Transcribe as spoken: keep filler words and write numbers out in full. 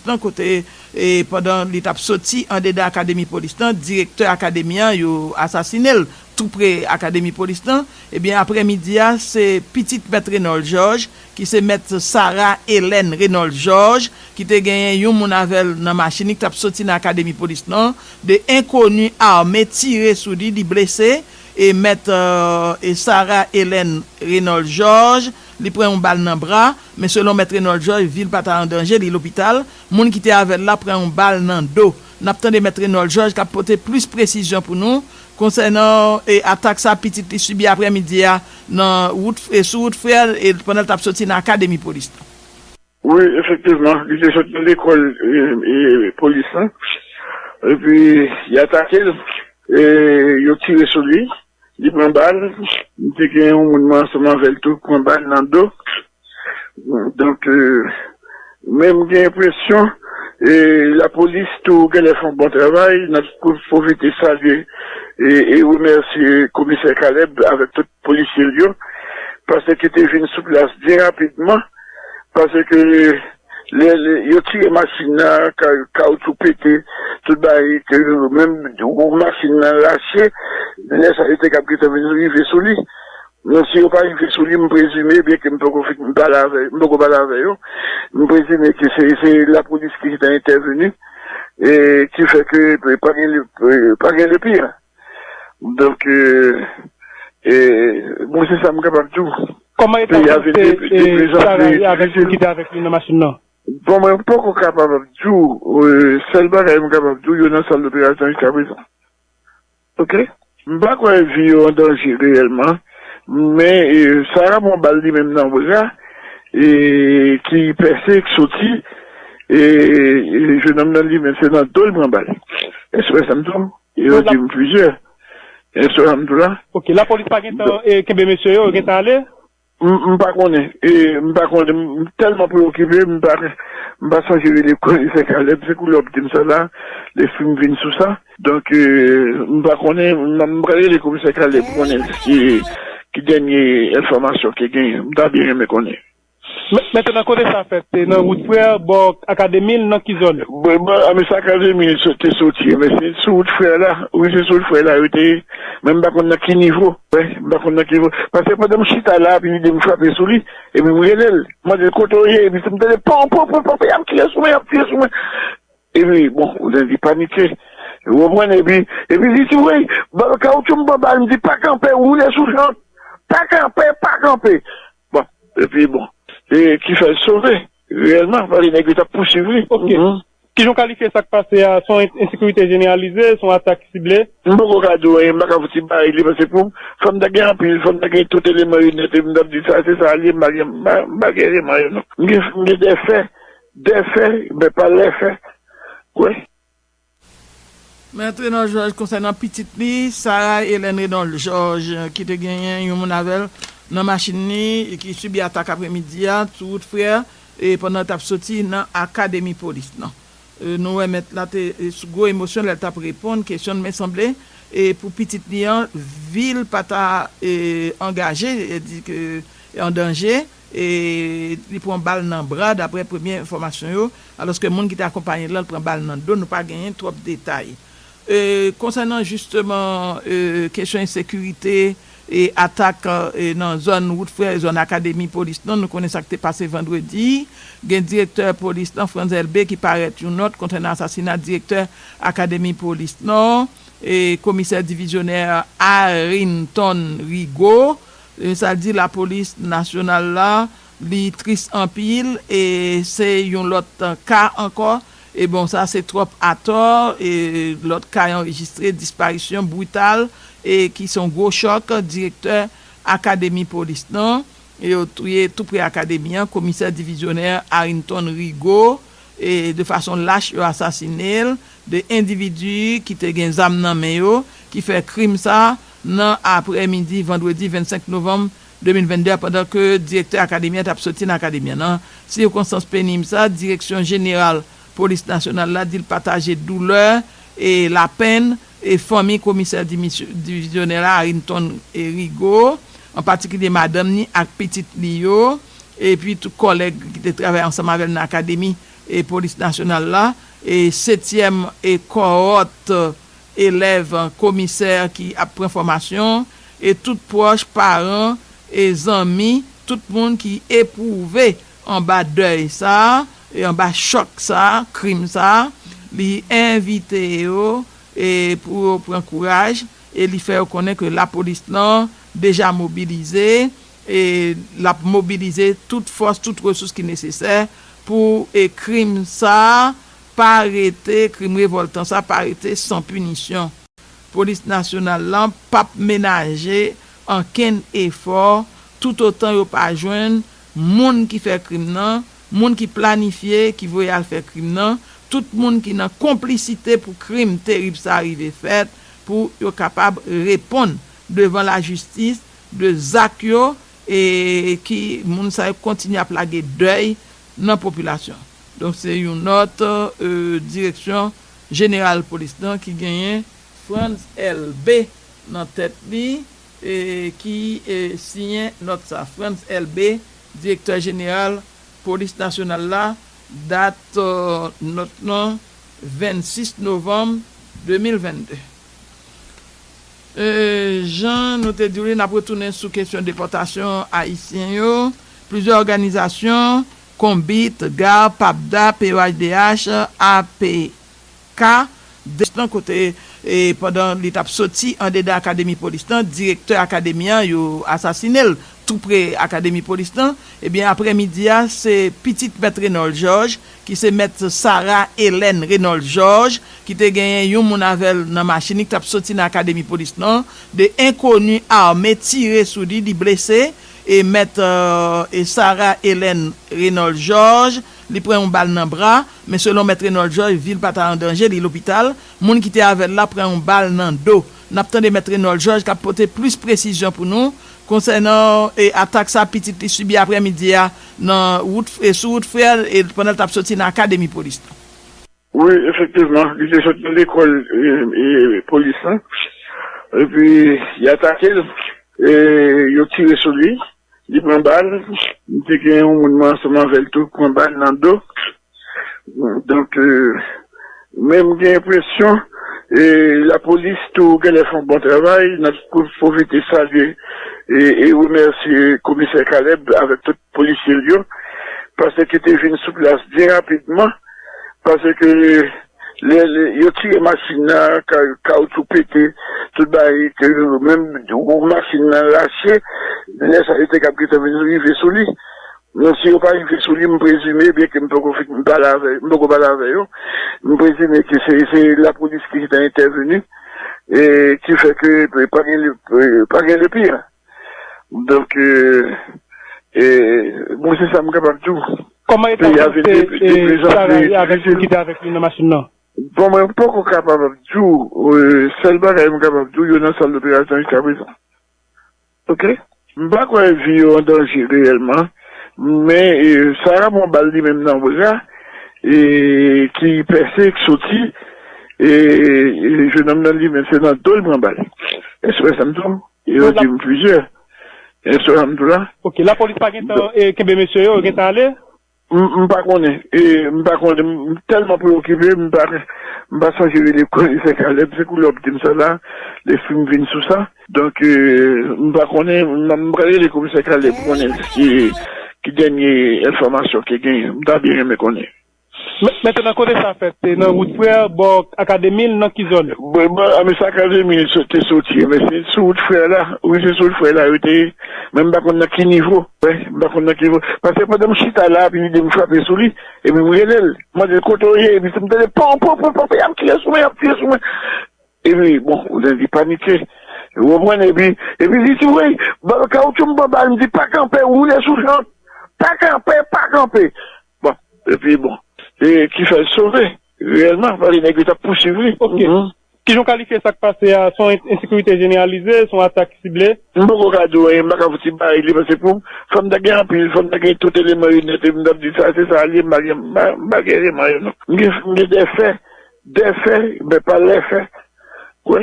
lan, kote, e, pandan li t ap soti andedan akademi polis lan, direktè akademi an, yo asasinen l tou pre akademi polis lan. Ebyen, aprèmidi a, se pitit mèt Renòl Jòj, ki se mèt Sara Elèn Renòl Jòj, ki te genyen yon moun avè l nan machin li, ki t ap soti nan akademi polis lan. De enkoni ame tire sou li, li blese. E mèt, e, Sara Elèn Renòl Jòj, li pran yon bal nan bra, men selon mèt Renòl Jòj, vi l pa ta an danje, li lopital. Moun ki te avè l la pran yon bal nan do. N ap tande mèt Renòl Jòj k ap pote plis presizyon pou nou konsènan, e, atak sa pitit li sibi aprèmidi a nan wout, e, sou wout Frè, e, pandan l t ap soti nan akademi polis lan. Wi, efektivman, li te sot nan lekòl, e, e, polis lan. Epi, y atake l. E, yo tire sou li. Li pran bal. Li te gen yon moun ansanm avè l tou, pran bal nan do. Donk, e, men m gen enpresyon, e, lapolis tou genlè fè yon bon travay. N ap pwofite salye e, e remèsye komisè Caleb avèk tout polisye l yo, paske te vin sou plas byen rapidman, paske lè, lè yo tire machin nan, ka-, kawoutchou pete, tout bagay, ke menm machin nan rache, lè sa yo te kab gentan vin rive sou li. Men si yo pa rive sou li, m prezime, byenke m poko fin pale avè, m poko pale avè yo, m prezime ke se, se lapolis ki gentan entèveni, e ki fè ke pa gen le, pa gen le pire. Donk, e, e, mwen se sa m kapab di w. Kòman eta sante, e, Sara ye avèk moun ki te avèk li nan machin nan? Bon, mwen poko kapab di w, e, sèl bagay m kapab di w, yo nan sal doperasyon jiskaprezan. Oke? M pa kwè vi yo an danje reyèlman, men, e, Sara pran bal li menm nan bra, e, ki pèse, ki soti, e, e, jennonm nan li menm, se nan do l pran bal. Èske w wè sa m di w? Yo di m plizyè. Èske w wè sa m di w la? Oke, lapolis pa gentan, e, kenbe mesye yo, yo gentan ale? M, m pa konnen. E, m pa konnen. M tèlman preokipe, m pa, m pa sonje rele komisè Caleb. Se koulè w ap di m sa la, lespri m vin sou sa. Donk, e, m pa konnen, m, m pral rele komisè Caleb pou konnen ki, ki dènye enfòmasyon ki genyen. M ta byen renmen konnen. Men, mentnan, kote sa fèt? Se nan wout Frè, bò akademi l, nan ki zòn? Bon, bon, a, men sa akademi l so-, te soti, men se sou wout Frè la. Wi, se sou wout Frè la, yo te ye. Men m pa konn nan ki nivo. Wi, m pa konn nan ki nivo. Paske pandan m chita la, epi lide m frape sou li, epi m rele l. M mande l kote w ye, epi m tande pon, pon, pon, pon, pon, y ap tire sou mwen, y ap tire sou mwen. Epi, bon, ou li panike. Ou konprann, epi, epi li di, wi, bal kawoutchou, m pran bal, m di, pa kanpe, woule sou jan. Pa kanpe, pa kanpe. Bon, epi, bon, e ki fè l sove, reyèlman, paske nèg yo t ap pousuiv li. Oke. Mhm. Kijan w kalifye sa k pase a? Se yon en-, ensekirite jeneralize, se yon atak sible? M poko ka di w anyen, m pa ka fouti bay li, paske pou, fò m ta gen anpil, fò m ta gen tout eleman yo nèt, epi m t ap di sa, se sa l ye, m pa gen, m pa, m pa gen eleman yo, non. M gen, m gen de fè, de fè, men pa lè fè. Wi. Mèt Renòl Jòj konsènan pitit li, Sara Elèn Renòl Jòj, ki te genyen yon moun avè l nan machin li, ki sibi atak aprèmidi a, sou wout Frè, e pandan l t ap soti nan akademi polis lan. E, nou wè mèt la te, e, sou gwo emosyon lè l t ap reponn kesyon, men sanble, e pou pitit li an, vi l pa ta, e, angaje, e di ke, e, an danje, e li pran bal nan bra, daprè premye enfòmasyon yo, alòske moun ki te akonpaye l lan, l pran bal nan do, nou pa genyen twòp detay. E, konsènan jisteman, e, kesyon ensekirite, e atak, e, nan zòn wout Frè, zòn akademi polis lan, nou konnen sa k te pase vandredi. Gen direktè polis lan, Franz Elbé, ki parèt yon nòt konsènan asasina direktè akademi polis lan, e komisè divizyonè Arinton Rigaud. E sa di lapolis nasyonal la, li tris anpil, e se yon lòt ka ankò. E bon, sa se twòp atò, e lòt ka yo anrejistre disparisyon brital, e ki se yon gwo chòk, direktè akademi polis lan, e yo touye tou pre akademi an, komisè divizyonè Arinton Rigaud, e de fason lach yo asasine l, de endividi ki te gen zam nan men yo, ki fè krim sa nan aprèmidi vandredi vennsenk novanm de mil vennde a, pandan ke direktè akademi an t ap soti nan akademi an. Nan sikonstans penib sa, Direksyon Jeneral Polis Nasyonal la di l pataje doulè e lapenn e fanmi komisè dimisyon-, divizyonè la, Arinton e Rigaud, an patikilye madanm ni ak pitit li yo, epi tout kòlèg ki te travay ansanm avè l nan akademi e polis nasyonal la, e setyèm e kòwòt elèv komisè ki ap pran fòmasyon, e tout pwòch, paran, e zanmi, tout moun ki epwouve anba dèy sa a, e anba chòk sa a, krim sa a, li envite yo e pou yo pran kouraj, e li fè yo konnen ke lapolis lan deja mobilize, e l ap mobilize tout fòs, tout resous ki nesesè pou e krim sa a pa rete, krim revòltan sa a pa rete san pinisyon. Polis nasyonal lan p ap menaje ankenn efò toutotan yo pa jwenn moun ki fè krim nan, moun ki planifye, ki voye al fè krim nan, tout moun ki nan konplisite pou krim terib sa a rive fèt, pou yo kapab reponn devan lajistis de zak yo, e ki moun sa yo kontinye ap lage dèy nan popilasyon. Donk, se yon nòt, e, Direksyon Jeneral Polis lan ki genyen Frantz Elbé nan tèt li, e, ki, e, siyen nòt sa. Frantz Elbé, Direktè Jeneral Polis Nasyonal la, dat, e, nòt lan vennsis novanm de mil vennde. E, jan nou te di w li, n ap retounen sou kesyon depòtasyon ayisyen yo. Plizyè òganizasyon, Konbit, GARR, PAPDA, P O H D H, A P K, destan kote, e, pandan li t ap soti andedan akademi polis lan, direktè akademi an, yo asasinen l tou pre akademi polis lan. Ebyen, aprèmidi a, se pitit mèt Renold Georges, ki se mèt Sarah Hélène Renold Georges, ki te genyen yon moun avè l nan machin li, ki t ap soti nan akademi polis lan, de enkoni ame tire sou li, li blese, e mèt, e, e Sarah Hélène Renold Georges, li pran yon bal nan bra, men selon mèt Renold Georges, vi l pa ta an danje, li lopital, moun ki te avè l la pran yon bal nan do. N ap tande mèt Renold Georges k ap pote plis presizyon pou nou konsènan, e, atak sa pitit li sibi aprèmidi a nan wout, e, sou wout Frè, e, pandan l t ap soti nan akademi polis lan. Wi, efektivman, li te sot nan lekòl, e, e, polis lan. Epi, y atake l. E, yo tire sou li. Li pran bal. Li te gen yon moun ansanm avè l tou, pran bal nan do. Donk, e, men m gen enpresyon, e, lapolis tou genlè fè yon bon travay. N ap pwofite salye e, e remèsye Komisè Caleb avèk tout polisye l yo, paske te vin sou plas byen rapidman, paske lè, lè yo tire machin nan, ka-, kawoutchou pete, tout bagay, ke menm machin nan rache, lè sa yo te kab gentan vin rive sou li. Men si yo pa rive sou li, m prezime, byenke m poko fin, m pale avè, m poko pale avè yo, m prezime ke se, se lapolis ki gentan entèveni, e ki fè ke pa gen le, pa gen le pire. Donk, e, e, mwen, se sa m kapab di w. Kòman eta sante, e, Sarah ye avèk moun ki te avèk li nan machin nan? Bon, mwen poko kapab ap di w, e, sèl bagay m kapab di w, yo nan sal doperasyon jiskaprezan. Oke? M pa kwè vi yo an danje reyèlman, men, e, Sarah pran bal li menm nan bra, e, ki pèse, ki soti, e, e, jennonm nan li menm, se nan do l pran bal. Èske w wè sa m di w? Yo di m plizyè. Èske w wè m di w la? Ok, lapolis pa gentan, e, kenbe mesye yo, yo gentan ale? M, m pa konnen. E, m pa konnen. M tèlman preokipe, m pa, m pa sonje rele komisè Caleb. Se koulè w ap di m sa la, lespri m vin sou sa. Donk, e, m pa konnen, m, m pral rele komisè Caleb pou konnen ki, ki dènye enfòmasyon ke genyen. M ta byen renmen konnen. Men, mentnan, kote sa fèt? Se nan wout Frè, bò akademi l, nan ki zòn? Bon, bon, a, men sa akademi l so-, te soti, men se sou wout Frè la. Wi, se sou wout Frè la, yo te ye. Men m pa konn nan ki nivo. Wi, m pa konn nan ki nivo. Paske pandan m chita la, epi lide m frape sou li, epi m rele l. M mande l kote w ye, epi m tande pon, pon, pon, pon, y ap tire sou mwen, y ap tire sou mwen. Epi, bon, ou li panike. Ou konprann? Epi, epi li di, wi, bal kawoutchou, m pran bal, m di, pa kanpe, woule sou chan. Pa kanpe, pa kanpe. Bon, epi, bon, e ki fè l sove, reyèlman, paske nèg yo t ap pousuiv li. Ok. Mhm. Kijan w kalifye sa k pase a? Se yon en-, ensekirite jeneralize, se yon atak sible? M poko ka di w anyen, m pa ka fouti bay li, paske pou m, fò m ta gen anpil, fò m ta gen tout eleman yo nèt, epi m t ap di sa, se sa l ye, m pa gen, m pa, m pa gen eleman yo, non. M gen, m gen de fè, de fè, men pa lè fè. Wi.